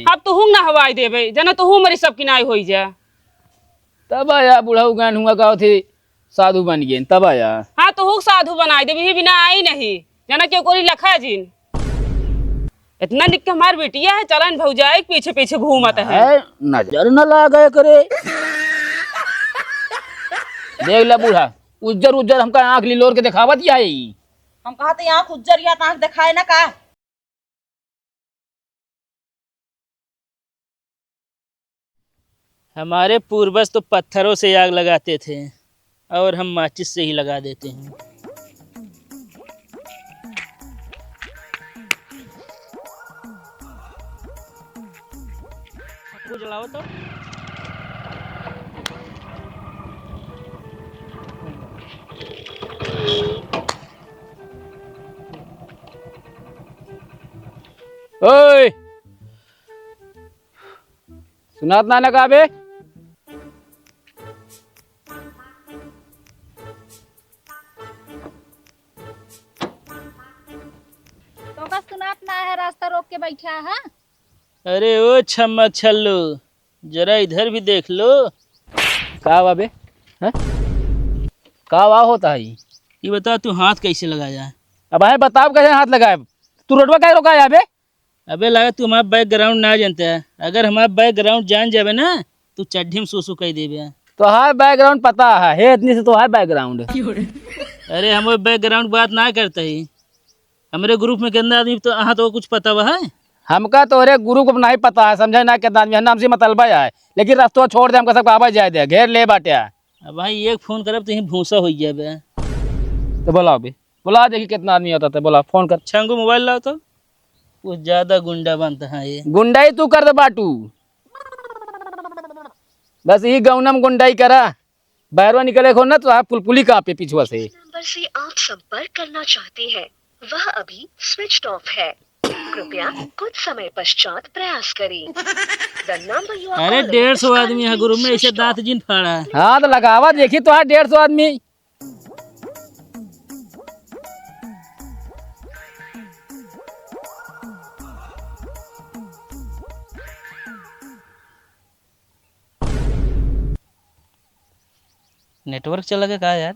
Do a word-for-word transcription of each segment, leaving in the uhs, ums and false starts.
अब तुहूँ नहवाई देबे, जना तुहूँ मरी सब किनाई होई जा। तब आया बुढ़ऊ गान हुआ का होती, साधु बन गए, तब आया। हाँ, तुहूँ साधु बनाई देबे, ही बिना आई नहीं। जना के कोरी लखा जिन। इतना निक के हमार बिटिया है, चलन भौजाई के पीछे पीछे घूमत है। है, नजर न लागे करे। देख ले बूढ़ा, उज्जर उज्जर हमका आँख लिलोर के देखावत ही आई। हम कहा थे आँख उज्जर या तो आँख दिखाए ना का? हमारे पूर्वज तो पत्थरों से आग लगाते थे और हम माचिस से ही लगा देते हैं। कुछ लाओ तो। ओए! सुनात ना ना का बे? तोका सुनात ना है, रास्ता रोक के बैठा है। अरे ओ छम्मा छल्लू, जरा इधर भी देख लो। का बा बे? हैं? का बा होता है ई? ये बता, तू हाथ कैसे लगाया? अब है बताओ, कैसे हाथ लगाए? तू रोडवा काहे रोका है बे? अबे, लगा तू हमारा बैकग्राउंड ना जानता है। अगर हमारा बैकग्राउंड जान जाबे ना, तू चड्ढी में सूसू कह देबे। तोहार बैकग्राउंड पता है, हे इतनी से तोहार बैकग्राउंड। अरे, हम बैकग्राउंड बात ना करते ही। हमरे ग्रुप में कितना आदमी, तो अहाँ तो कुछ पता हुआ है? हमका तोहरे ग्रुप में नहीं पता है, समझे ना, कितना आदमी है, नाम से मतलबा है, लेकिन रस्तवा छोड़ दे, हमका सबका आवाज जाए दे, घेर ले बाटे। अब भाई, एक फोन करब तो यहीं भूसा हो जाबे। तो बोला अभी, बोला, देखी कितना आदमी होता था, बोला, फोन कर। छंगू, मोबाइल लाओ तो। वो ज्यादा गुंडा बनता है ये। गुंडाई तू कर दे बाटू, बस यही गौनम गुंडाई करा। बहरवा निकले खो ना तो आप पुलपुली कांपे पिछुआ से। नंबर से आप संपर्क करना चाहते हैं, वह अभी स्विच ऑफ है। कृपया कुछ समय पश्चात प्रयास करें। The number you are अरे, calling डेढ़ सौ is आदमी है currently गुरु में, ऐसे switched off। दांत जिन फाड़ा है। हाँ, तो लगावा, देखी तो है डेढ़ सौ आदमी। नेटवर्क चला गया का यार?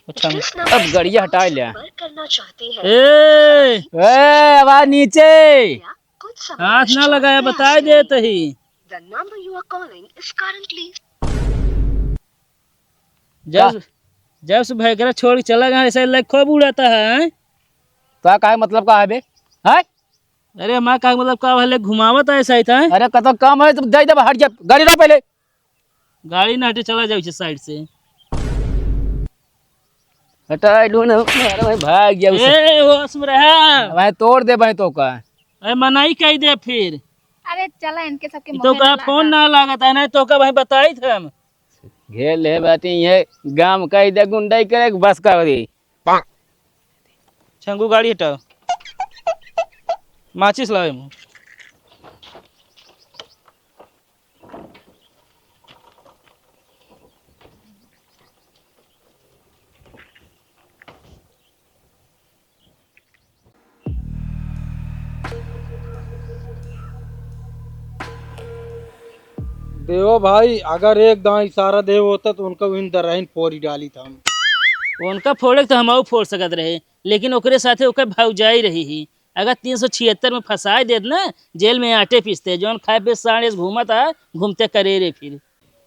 अच्छा, जिस नंबर अब से गड़िया आप हटा लिया। संपर्क करना चाहते हैं। ए! ए, आवाज नीचे। कुछ समय हाथ ना पश्चात लगाया, प्रयास बताए करें। देत ही। The number you are calling is currently जब, का? जब से भैकरा छोड़ के चला गया, ऐसे लग खूब उड़ाता है, हैं? तो का मतलब का है बे? हैं? अरे, हमार का मतलब का है, ले घुमावत है ऐसा ही था, हैं? अरे, कतो काम है, तुम दे दे, हट जा, गाड़ी ना पहले। गाड़ी ना हटे, चला जाओ इसे साइड से। हटा, I don't know, अरे भाई, भाग गया उसे। ए, होश में रहा। भाई, तोड़ दे भाई तो का। अरे, मनाई कही दे फिर। अरे, चला, इनके सबके ई तो मोहे का ना फोन लागा। ना लागत है, नहीं तो का भाई बताई थे हम। घेर ले बाटी ये गांव का इधर गुंडाई करे के बस का हो रही। छंगू गाड़ी हटाओ। माचिस लावे मुँह। देवा भाई, अगर एक दांव इशारा देव होता तो उनका इन दरहिन फोड़ी डाली था हम। उनका फोड़े तो हमहू फोड़ सकत रहे, लेकिन ओकरे साथे ओकर भौजाई रही ही। अगर तीन सौ छिहत्तर में फंसाए देत ना, जेल में आटे पीसते, जौन खाए पे साढ़े घूमत आ, घूमते करे रे फिर।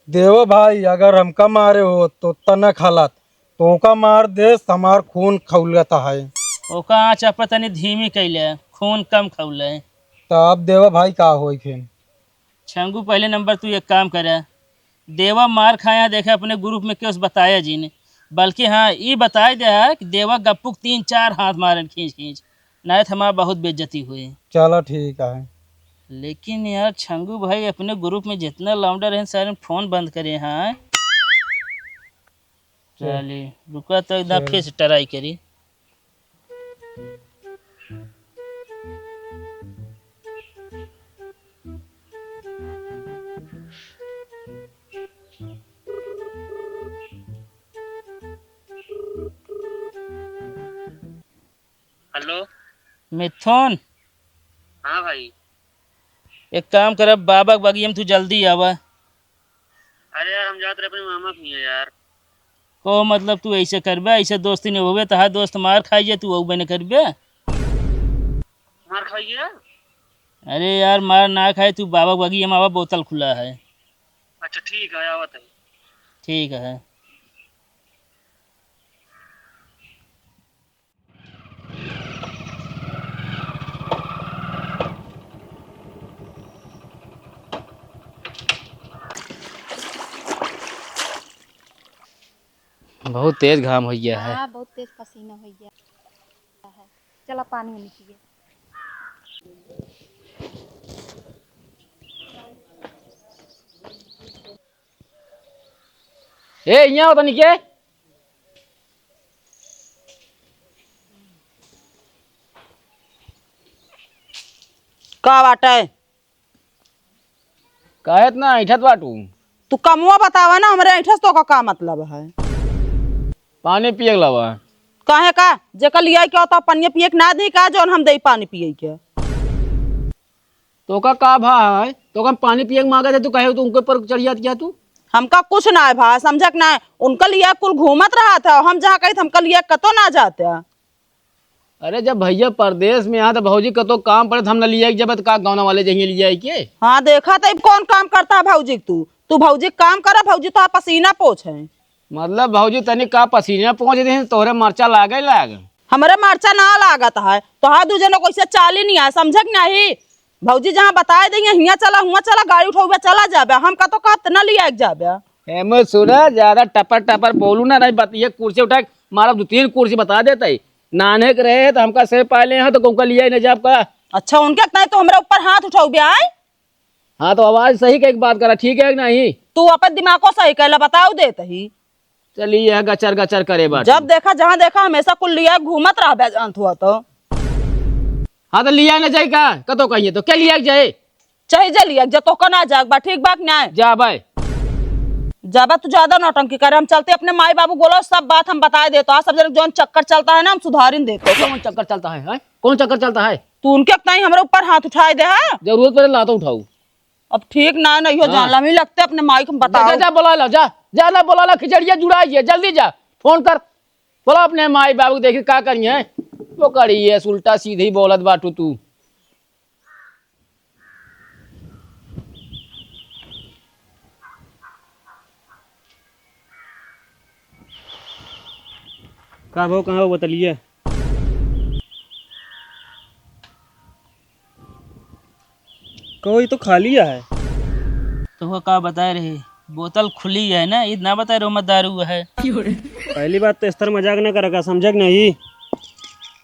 देवा भाई, अगर हमका मारे हो तो तनक हालत, तोका मार देस, हमार खून खौलत है। ओका आँच आप तनी धीमी कैले, खून कम खौले। तो अब देवा भाई का होई फिर? छंगू, पहले नंबर तू एक काम करे, देवा मार खाया देखे अपने ग्रुप में केहू से बताया जिन, बल्कि हाँ, ई बताई दे है कि देवा गप्पू के तीन चार हाथ मारन खींच खींच, नाहीं तो हमार बहुत बेइज्जती हुई। चलो ठीक है। लेकिन यार छंगू भाई, अपने ग्रुप में जितना लौंडा रहे सारे फोन बंद करे हैं। चल। चलिए, रुका तो एक दांव चल। फिर से ट्राई करी। हेलो। मिथुन। हाँ भाई। एक काम करब, बाबा के बगिया में तू जल्दी आवा। अरे यार, हम जात रहे अपने मामा के हियाँ यार। को मतलब तू ऐसे करबे, ऐसे दोस्ती नहीं होबे, तहार दोस्त मार खाई जे, तू अउबे न करबे। मार खाई गया? अरे यार, मार ना खाए, तू बाबा के बगिया में आवा, बोतल खुला है। अच्छा ठीक है, आवत है। ठीक है। बहुत तेज घाम हो गया है। हाँ, बहुत तेज पसीना हो गया है। चला पानी वानी पिए। ए, यहाँ आओ तनी के। का बाटे? काहे इतना ऐंठत बाटू? तू कमुआ बतावा ना, हमरे ऐंठे से तोका का मतलब है? पानी पिए के लावा। काहे का? जेकर लियाई के होता, पनिया पिए के ना दी का, जौन हम देई पानी पिए के? तोका का भा है? तोका हम पानी पिए के मांगे थे, तू कहे तू उनके ऊपर चढ़ जात क्या तू? हमका कुछ ना है भा, समझक ना है। उनका लिया कुल घूमत रहत है, हम जहाँ कही त हमका लिया कतो ना जात है। अरे, जब भैया परदेस में यहाँ तो भौजी कतो काम पड़े तो हम न लिया के जब का गाँव वाले जहिए लिया के। हाँ, देखा तो कौन काम करता है भौजी के तू? तू भौजी के काम करा, भौजी तो पसीना पोछे। मतलब भौजी तनी का पसीना पोछ दे, तोहरे मरचा लागे लाग। हमरे मरचा ना लागत है, तोहार दू जनो कैसे चाली नहीं आए, समझक नहीं? भौजी जहाँ बताए दे, हियाँ चला, हुआँ चला, गाड़ी उठौबे, चला जाबे, हम का तो कहत ना लिया के जाबे। एमे सुना, ज्यादा टपर टपर बोलू ना, नहीं बात, ये कुर्सी उठा के मारब, दो तीन कुर्सी बता देते। नाने के रहे तो हमका से पाले हैं तो कहूँ का लिया ही नहीं जाब का। अच्छा, उनके नहीं तो हमरा ऊपर हाथ उठौबे आए। हाँ, तो आवाज सही के एक बात करा, ठीक है कि नहीं? तू अपन दिमागो सही कैला, बताऊ देत ही। चली, यह गचर गचर करे बाटे। जब देखा, जहाँ देखा, हमेशा कुल लिया घूमत रहबे, जानत हुआ तो। हाँ, तो लिया न जाए का? कतो कहिए तो, के लिया के जाए? चाहे जा लिया, जा तोहका ना जाग बा, ठीक बा कि ना? जा भाई। जाबा तू ज्यादा नौटंकी करे, हम चलते अपने माई बाबू बोलो, सब बात हम बताए देतो। आज सब जने जौन चक्कर चलता है ना, हम सुधारिन देतो। कौन चक्कर चलता है, हैं? कौन चक्कर चलता है? तू उनके ताई हमरे ऊपर हाथ उठाए दे, हाँ? जरूरत पड़े लातो उठाऊ। अब ठीक ना, नहीं हो हाँ। जान ला, हमें लगते अपने माई को हम जा, जा, बताओ। जा, बोला ला, जा, जा ना, बोला ला, खिचड़िया जुड़ाई है, जल्दी जा, फोन कर, बोला अपने माई बाबू को, देखी का करी है, वो करी है, उल्टा सीधी बोलत बाटू तू। का भो, कहाँ हो बोतलिया? कहो, ये तो खाली है। तो वो का बताए रहे, बोतल खुली है ना, इतना बताए रहो मत दारू है। पहली बात तो इस तरह मजाक ना करा का, समझा कि नहीं?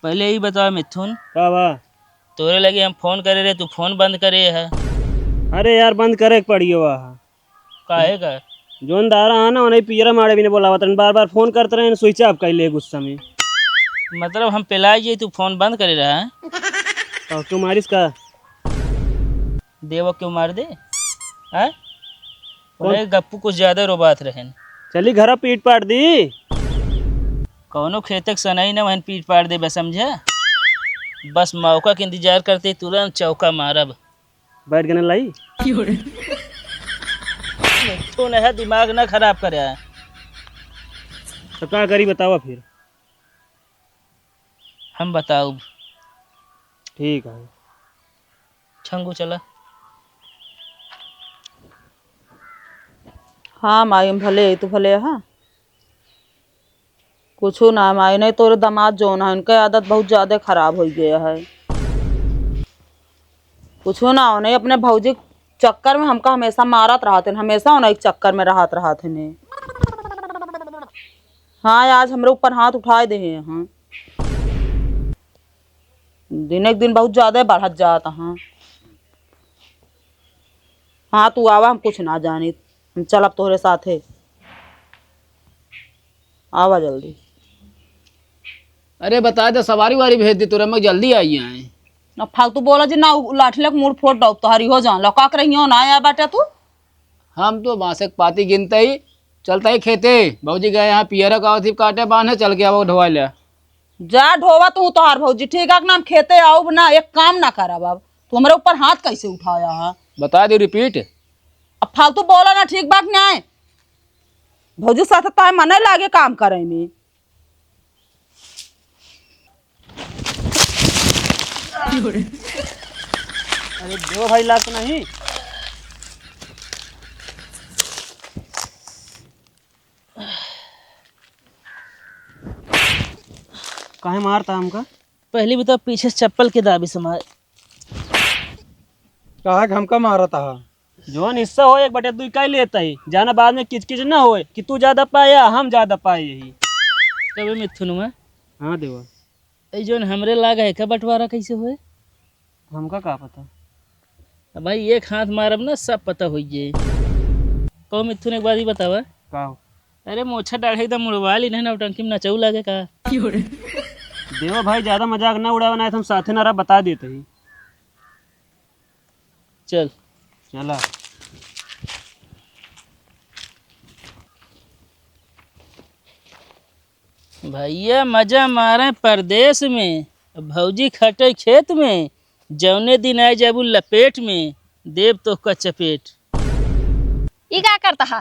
पहले ही बताओ मिथुन। का बा? तोरे लगे हम फोन करे रहे, तू फोन बंद करे है। अरे यार, बंद करे के पड़ी हुआ है। काहे का? जोन दारा है ना, उन्हें पियरा मारे भी नहीं बोलावत रहन, बार बार फोन करते रहन, स्विच ऑफ कर ले गुस्सा में। मतलब हम पिलाई जाई, तू फोन बंद करे रहा है? तो क्यों मारिस का? देवा क्यों मार दे? हैं? कौन? अरे गप्पू कुछ ज्यादा रोबात रहन। चली घर पीट पाट दी। कौनो खेते के सनई न वहन पीट पाट देबे, समझे? बस मौका के इंतजार करते, तुरंत चौका मारब। बैठ गने लाई। तू न है, दिमाग ना खराब करे। तो का करी बतावा फिर? हम बताउब। ठीक है। छंगू चला। हाँ माई, हम भले, तू भले, हाँ। कुछू ना माई, नहीं तोरे दामाद जौन है, उनके आदत बहुत ज्यादा खराब हो गया है। कुछू ना, उन्हें अपने भौजी के चक्कर में हमका हमेशा मारत रहत हैं, हमेशा उन्हें एक चक्कर में रहत रहत हैं। हाँ, आज हमरे ऊपर हाथ उठाए दे हैं। दिन एक दिन बहुत ज्यादा बढ़त जात हैं। हाँ, तू आवा, हम कुछ ना जानित, हम चलब तोहरे साथे। आवा जल्दी। अरे बता दे, सवारी वारी भेज दे तोरे, मैं जल्दी आई आए। ना फालतू बोला जी, ना उ लाठी लक मुड़ फोड़ डाउब तोहारी हो जान। लौका के रहियो ना आया बाटे तू। हम तो बांसे के पाती गिनते ही चलता ही खेते। भौजी गए यहाँ पियरा का थी काटे बांधे, चल के आवा ढोवा ले। जा ढोवा तू तोहार भौजी, ठीक है ना, हम खेते आउब ना, एक काम ना करब अब। तू हमरे ऊपर हाथ कैसे उठाया है? बता दे, repeat। अब फालतू बोला ना, ठीक बात नहीं आए। भौजी साथ ताए मने लागे काम करे में। अरे देवा भाई, लाग तो नहीं? काहे मारता हमका? पहली भी तो पीछे से चप्पल के दाबी से मार। काहे हमका मारता है? जौन हिस्सा हो एक बटे दुई कई लेता ही, जाना बाद में किचकिच ना होए कि तू ज्यादा पाया, हम ज्यादा पाए यही। तबे मिथुन में। हाँ देवा। ए जौन हमरे लाग है का बंटवारा कैसे होए? हमका का पता? अब भाई एक हाथ मारब ना सब पता होई जाए। कहो मिथुन एक बात ही बतावा। का हो? अरे मोछा डाढ़े एकदम मुड़वा ली नहीं, नौटंकी में नचऊ लागे का? देवा भाई ज्यादा मजाक ना उड़ावे ना, हम साथे ना रह बता देते ही। चल। चला। भैया मजा मारे परदेस में, भौजी खटे खेत में, जौने दिन आए जाबू लपेट में, देब तोहका चपेट। ई का करता हा?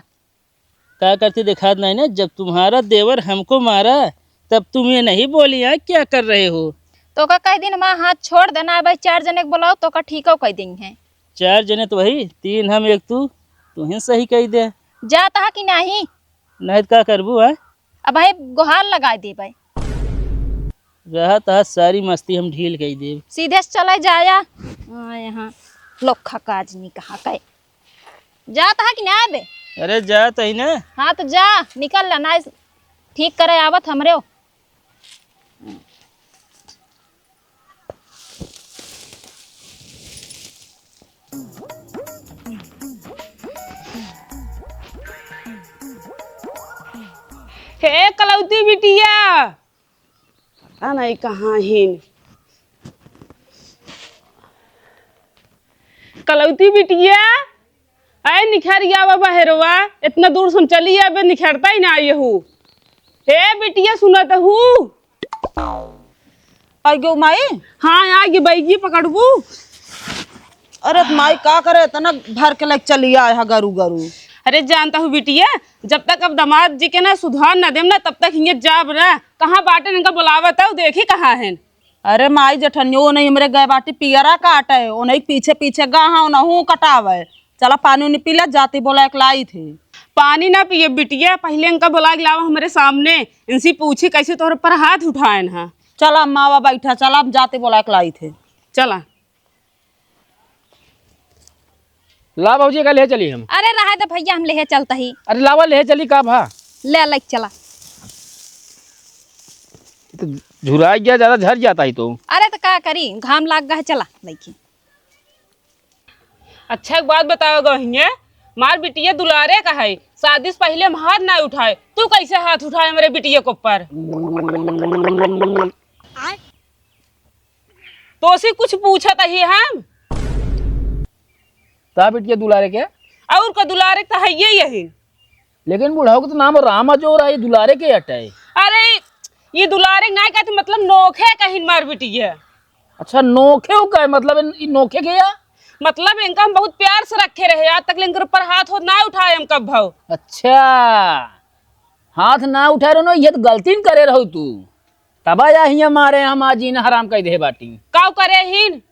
का करती देखात नहीं ना, जब तुम्हारा देवर हमको मारा, तब तुम ये नहीं बोली, "हाँ, क्या कर रहे हो?" तोका कह दिन हमार हाथ छोड़ देना है भाई, चार जने के बुलाओ, तोका ठीक हो कह देंगे। चार जने तो वही, तीन हम एक तू, तू ही सही कह दे। जाता हा कि नहीं? नहीं तो का करबू, हाँ? अब भाई गोहार लगा देबे। रहत हा सारी मस्ती हम ढील कई देब। सीधे से चले जाया। आ, यहाँ लोग खकाज नहीं कहाँ कहे। जात हा कि ना बे? अरे जात ही ना। हाँ तो जा, निकल ला ना, ठीक करे आवत हमरे। हे कलौती बिटिया, पता नहीं कहाँ हिन। कलौती बिटिया, आए निखरिया बा बहेरवा, इतना दूर से हम चली आबे, निखरता ही ना आए हूँ। हे बिटिया, सुनत हूँ? आ गयो माई? हाँ, आ गई बैगी, पकड़बू? अरे त माई का करे, इतना भर के लेके चली आए हा गरू गरू। अरे जानता हूँ बिटिया, जब तक अब दामाद जी के ना सुधार ना देम ना, तब तक हियाँ जाब ना। कहाँ बाटे इनका बुलावत है, देखी कहाँ है। अरे माई जेठनियो नहीं हमरे गए बाटी पियरा काटे, ओनही पीछे पीछे गा हाँ, ओनहू कटावे। चला पानी उनी पी ले, जाती बोला एक लाई थे। पानी ना पिए बिटिया, पहले इनका बुला के लावा हमरे सामने, इनसे पूछी कैसे तोहरे पर हाथ उठाएन हा। चला अम्मा आवा बैठा, चला हम जाती बोला एक लाई थे। चला। ला भौजी, का लेहे चली हम? अरे रहा दे भैया, हम लेहे चलता ही। अरे लावा, लेहे चली का भा? ले, ले चला। तो झुराई गया, ज्यादा झर जाता ही तो। अरे तो का करी, घाम लाग गया है, चला लइके। अच्छा एक बात बताओ गहिया, मार बिटिया दुलारे का है, शादी से पहले हम हाथ ना उठाए, तू कैसे हाथ उठाए हमरे बिटिया के ऊपर? तोसे कुछ पूछत ही हम। का बिटिया दुलारे के? और का दुलारे त हइये यही। लेकिन बुढ़ऊ के तो नाम रामा जो रहा, ये दुलारे के अटे। अरे, ये दुलारे ना कहते, मतलब नोखे कहिन मार बिटिया। अच्छा, नोखे हो का है? मतलब इन, इन नोखे के या? मतलब इनका हम बहुत प्यार से रखे रहे, आज तक इनके ऊपर हाथ होत ना उठाए हम कब भाव। अच्छा, हाथ ना उठाए रहो ना, ये तो गलती न करे रहो तू। तब या हियाँ मारे हम आज इन हराम कह दे बाटी। काउ करे हीन?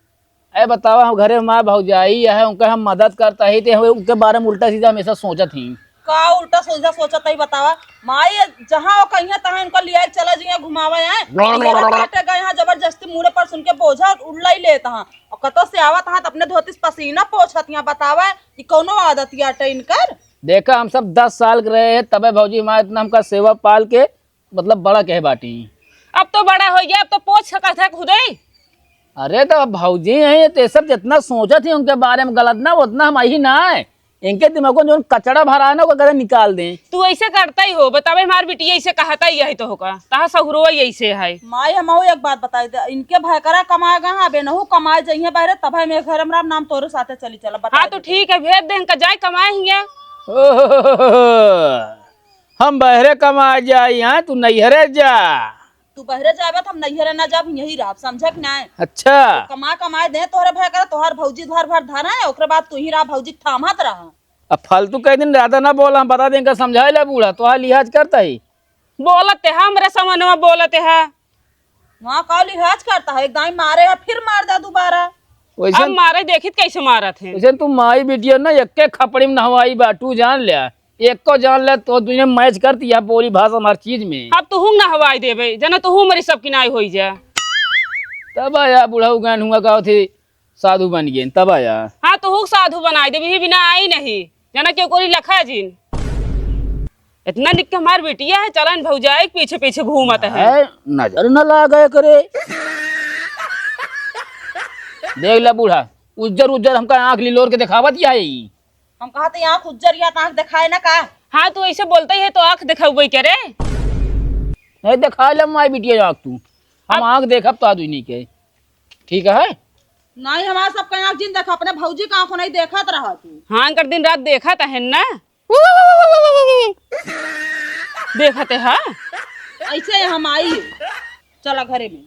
ए बतावा, हम घरे में माँ भौजाई है, उनके हम मदद करता ही, ते हम उनके बारे में उल्टा सीधा हमेशा सोचत ही। का उल्टा सीधा सोचत ही बतावा? माई जहाँ वो कहिया तहाँ उनका लिया चला जिया घुमावे हैं। पियरा काटे गए हैं, जबरदस्ती मुड़े पर सुन के बोझा उल्ला ही लेत हैं। और कतो से आवत हैं तो अपने धोती से पसीना पोछत हैं। बतावा, ई कौनो आदत याटे इनकर? देखा, हम सब दस साल के रहे हैं, तबे भौजी माँ इतना हमका सेवा पाल के मतलब बड़ा कहे बाटी। अब तो बड़ा हो गया, अब तो पोछ सकत है खुदे। अरे तो अब भौजी हैं, तो ये सब जितना सोचत ही उनके बारे में गलत ना, उतना हम ही ना है। इनके दिमाग में जो कचड़ा भरा है ना, वो कदे निकाल दें। तू ऐसे करता ही हो, बतावे हमार बिटिया ऐसे कहता ही है तो होगा, तहा सहुरो ऐसे है। माई हम एक बात बताई दे, इनके भयकरा कमाए गए हैं, अब एनहू कमाए जाइए बाहरे, तब है मेरे घर में नाम तोरे साथे चली चला, बता हाँ तो दे। ठीक है, भेज दे इनका, जाए कमाए हिया। ओहो, हम बहरे कमाए जाई, हाँ, तू नैहरे जा। तू बहरे जाबे त हम नैहरे ना जाब, यही रहब, समझे कि नाय? अच्छा। कमा कमाए दे तोहरे भय करे, तोहर भौजी धर भर धरे, ओकरे बाद तू ही रहा भौजी के थामत रहा। अब फालतू कह दिन ज्यादा ना बोला, हम बता दें, इनका समझाए ला बूढ़ा, तोहार लिहाज करता ही। बोलत है, हमरे समनवा बोलत है। वहाँ का लिहाज करता है, एक दाई मारे है, फिर मार दे दोबारा। वैसे अब मारे देखित कैसे मारत है। वैसे तू माई बिटिया ना, एक के खपड़ी में नहवाई बा, तू जान ले, एक को जान ले, तो दुनिया मैच करती है बोली भाषा हर चीज में। अब तू हुंग नहवाई देबे, जना तू हूँ मरी सबकी नाई होई जा। तब आया बुढ़ऊ गान हुआ का होती, साधु बन गए, तब आया। हाँ, तू हुंग साधु बनाई देबे, ही बिना आई नहीं, जना क्यों कोरी लखा जिन। इतना निक के हमार बिटिया है, चलन भौजाई के पीछे पीछे घूमत है। है, नजर न लागे करे। देख ले बूढ़ा, उज्जर उज्जर हमका आँख लिलोर के दिखावत ही आई। हम कहा तो आँख उज्जर या तो आँख दिखाए ना का? हाँ, तू ऐसे बोलते ही है तो आँख दिखावे क्या रे? नहीं दिखाए ले माई बिटिया आँख तू, हम अब आँख देखब तो आदमी के, ठीक है? नहीं, हमारा सबका आँख जिन देखा, अपने भौजी का आँख नहीं देखत रहा तू। हाँ, कर दिन रात देखत है ना। देखत है, हाँ? ऐसे ही हम आई। चला घरे में।